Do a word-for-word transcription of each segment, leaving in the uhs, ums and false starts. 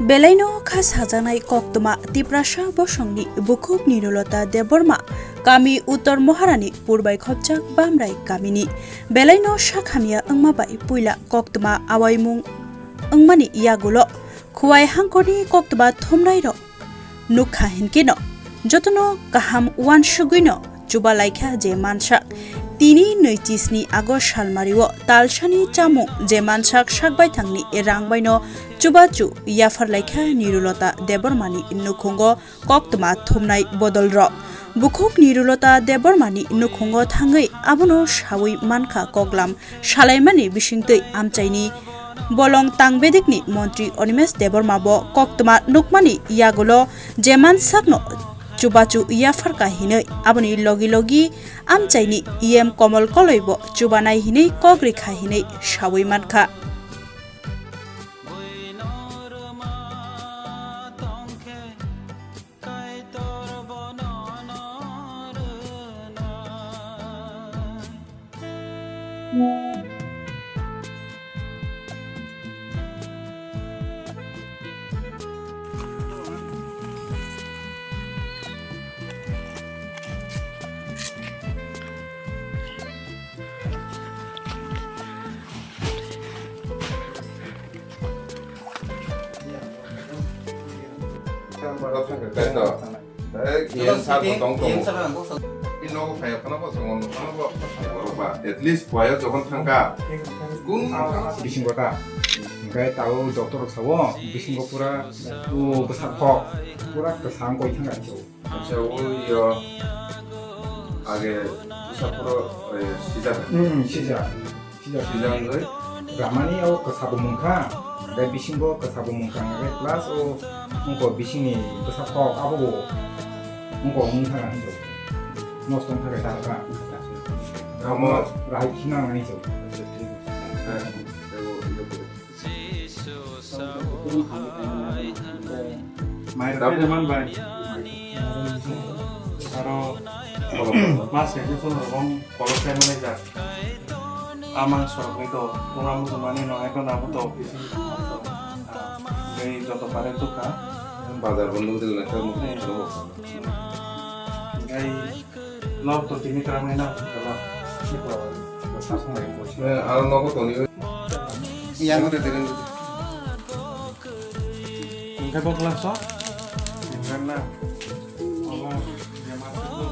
Belaino kha sajaknai koktwma Tiprasa bosongni bukhuk Nirulota Debbarma kami Uttor Moharani purbai khopjak Bamrai kamini. Belaino sak hamya wngma bai puila koktwma awaimung wngmani yagulo Khowai hangkorni koktwma thumnairok nukha hinkhe no jotono kaham uansugwino chubalaikha je mansak. Tini nui chisni August salmario talsani chamung je mansak sakbaithangni rang baino chubachu yapharlaikha Nirulota Debbarmani nukhungo koktwma thumnai bodolrok. Bukhuk Nirulota Debbarmani nukhungo thangwi abono sawi mankha koklam salaimani bisingtwi amchaini bolong tangbedikni montri Animesh Debbarma bo koktwma nukmani yagulo je mansakno chubachu yapharkha hinwi aboni logi logi amchaini E M Komol Koloi bo chubanai hinwi kok rikha hinwi sawi mankha. At least kuayo jokhon thangkha. Kun bisingo ta. Hingke tao doctor rok sao, bisingo pura, o bwsa kok, pura kwsang koi thangkha. Acha, o yo. Age bwsa phoro, eh, sijak. Hmm, sijak. Sijak. Sijak wngwi. Ramani o kwsa bo mungkha, tei bisingo kwsa bo mungkha, tei plus o wngkha bisingni bwsa kok abo bo wngkha mungkha hinwi. Nosto wngkha khe ta kha. Amo. Amo rahai khina nang hinwi. Acha, thik. Eh, eh, o, yo, o. Mai rok khe man bai. Aro mas khe phone rok kolok khe manai jak. Amang sorok ni to, pura mutu mani no, ekon abo to. Tei joto pare tukha. Bazar bo nugwi rwna khe mutu. Tei Lok to tini kwrwngwi no, lok. Eh, aro nogo toni. Yang udah dering. Engkai bo class o? Engkai na. Omo, ya, mas itu.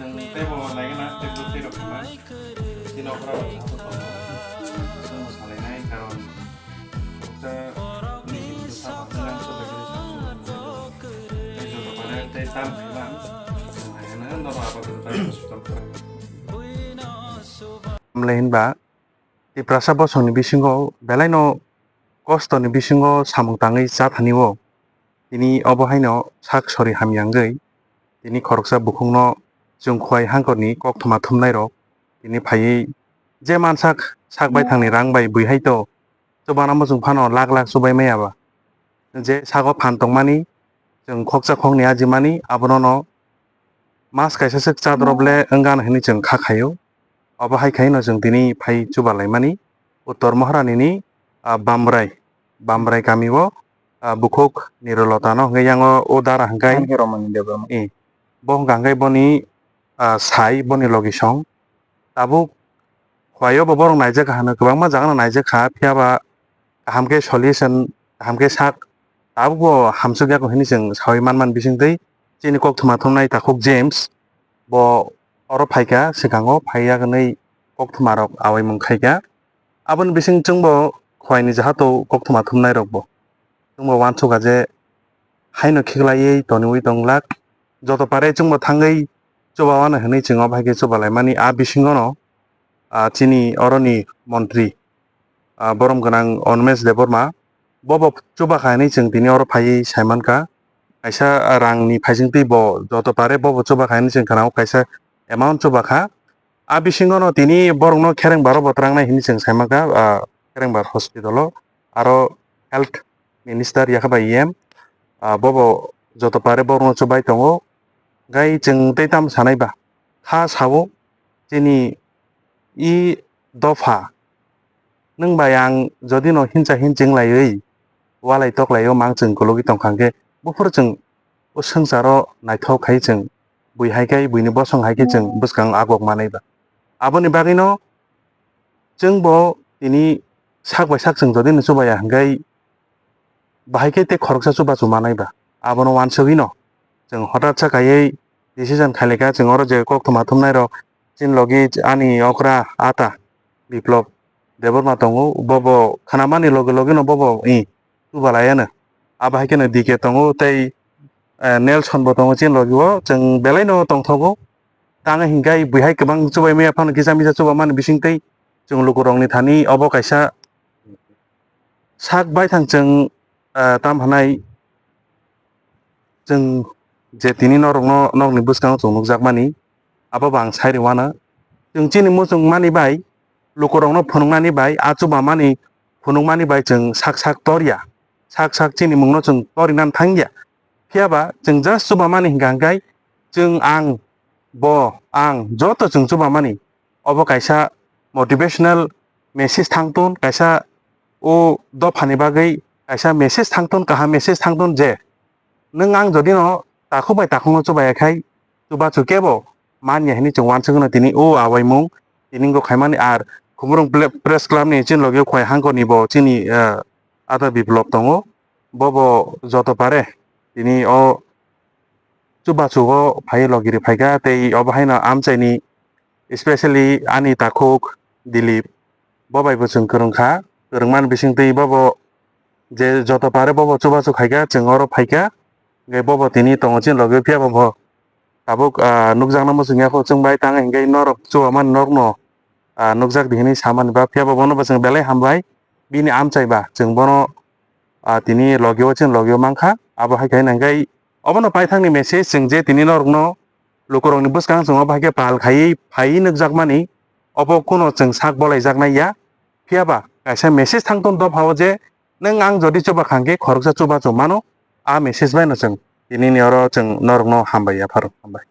Yang tebo lagi na, tebo tiro kena. Tino kra, apa to? Itu masalah ini, karon. Tamle hinba Tiprasa bosongni bisingo belaino kostoni bisingo samung tangwi cha thani o. Tini obo haino sak sori hamya wngwi tini khoroksa bukhukno chwng Khowai hangkorni koktwma thumnairok tini phaiwi je mansak sak baithangni rang bai bui hai to. Chubanamo chwng phano lak lak chubai maya ba. Je sago phan tongmani, chwng khoksa khokni ajimani, abono no mas kaisa swk chadrop le wngano hinwi chwng kha khaio. Obo hai khaino chwng tini phai chuba laimani. Uttor Moharani ni, ah, Bamrai, Bamrai kami o, ah, bukhuk Nirulota no hwnkhe yango o dara hwnkhe, Romani Debbarma. I, bo hwnkha hwnkhe boni, ah, sai, boni logi song. Tabuk Khowai o bo borok naijak kha hwnwi, kwbangma jaga no naijak kha, phiya ba kaham khe solution, kaham khe sak, tabuk bo hamsuk ya kho hwnwi chwng sawi man man bising twi chini koktwma thumnai takhuk James bo oro phai kha, swkang o phai ya hwnwi koktwma rok awaimung khai kha. Aboni bising chwng bo Khowai ni jahato koktwma thumnai rok bo chwng bo uansuk kha je haino khiklaiwi toniwi tong glak. Joto pare chwngbo thangwi chuba wano hinwi chwng obo hai khe chuba laimani. A bisingono, ah, chini oroni montri, ah, borom gwnang Animesh Debbarma, bobo chuba kha hinwi chwng tini oro phaiwi sai mankha. Kaisa rangni phaisingtwi bo joto pare bobo chuba kha hinwi chwng khna-o, kaisa amount chuba kha. A bisingono tini borokno khereng baro bo trangnai hinwi chwng sai mankha, ah, khereng bar hospital o. Aro health minister yakha bai E M, ah, bobo joto pare borokno chubai tongo. Gai chwng tei tamo sanai ba? Kha sao chini i dopha, nwng bai ang jodi no hinsa hin chwng laiwi, walai toklaio mang chwng kologwi tongkha hwnkhe buphuru chwng o swngcharo naithok khai chwng bui hai khai buini bosong hai khe chwng bwskang agok manai ba. Aboni bagwino chwngbo tini sak bai sak chwng jodi no chubaya hwnkhe bahai khe tei khoroksa chubachu manai ba. Abono uansugwino chwng hotat sa kaiwi decision khailika chwng oro je koktwma thumnairok chini logi ani okra ata Biplop Debbarma tongo, bobo khnamani loge logeno bobo i chubalaiano. Abo hai kheno D K tongo tei, eh, Nelson bo tongo chini logi o, chwng belaino tongthogo. Tang hinkhe buihai kwbang chubai maya phano kisa misa chubamani bisingtwi chwng lukurokni thani obo kaisa sak baithang chwng, ah, tam hanai chwng je tini norokno nokni bwskango chwng nukjakmani, abo bo ang sai rwmano. Chwng chini muchungmani bai, lukurokno phunuknani bai, a chubamani phunukmani bai chwng sak sak torya, sak sak chini mungno chwng torinani thangya. Phiyaba chwng just chubamani hinkha hinkhe chwng ang, bo, ang joto chwng chubamani obo kaisa motivational message thangton, kaisa o dophani bagwi kaisa message thangton, kaham message thangton je nwng ang jodi no takhuk bai takhukno chubaya khai chubachu kebo manya hinwi chwng uansugwino tini o awaimung tini wngkha khaimani. Ar Khumulwng ple-, Press Club ni chini logi o Khowai Hangkor ni bo chini, eh, ata Biplop tongo, bobo joto pare tini o chubachu o phai logi ri phaikha tei obo haino amchaini, especially ani takhuk Dilip, bo bai bo chwng kwrwngkha, kwrwngmani bisingtwi bobo je joto pare bobo chubachu khaikha, chwng oro phaikha, hwnkhe bobo tini tongo chini logi o, phiyaba bo tabuk, ah, nukjakna muchungya kho chwng bai tang hinkhe norok chubamani norokno, ah, nukjak di hinwi samani ba, phiyaba bono bo chwng belai hambai, bini amchai ba chwng bono, ah, tini logi o chini logi o mankha, abo hai khe hinkhe obono paithakni message chwng je tini norokno lukurokni bwskang chwng obo hai khe pal khaiwi phaiwi nukjakmani, obo kuno chwng sak bolaijaknai ya. Phiyaba kaisa message thangton dophao je nwng ang jodi chuba kha hwnkhe khoroksa chubachu mano, a message baino chwng tinini oro chwng norokno hambai yapharo, hambai.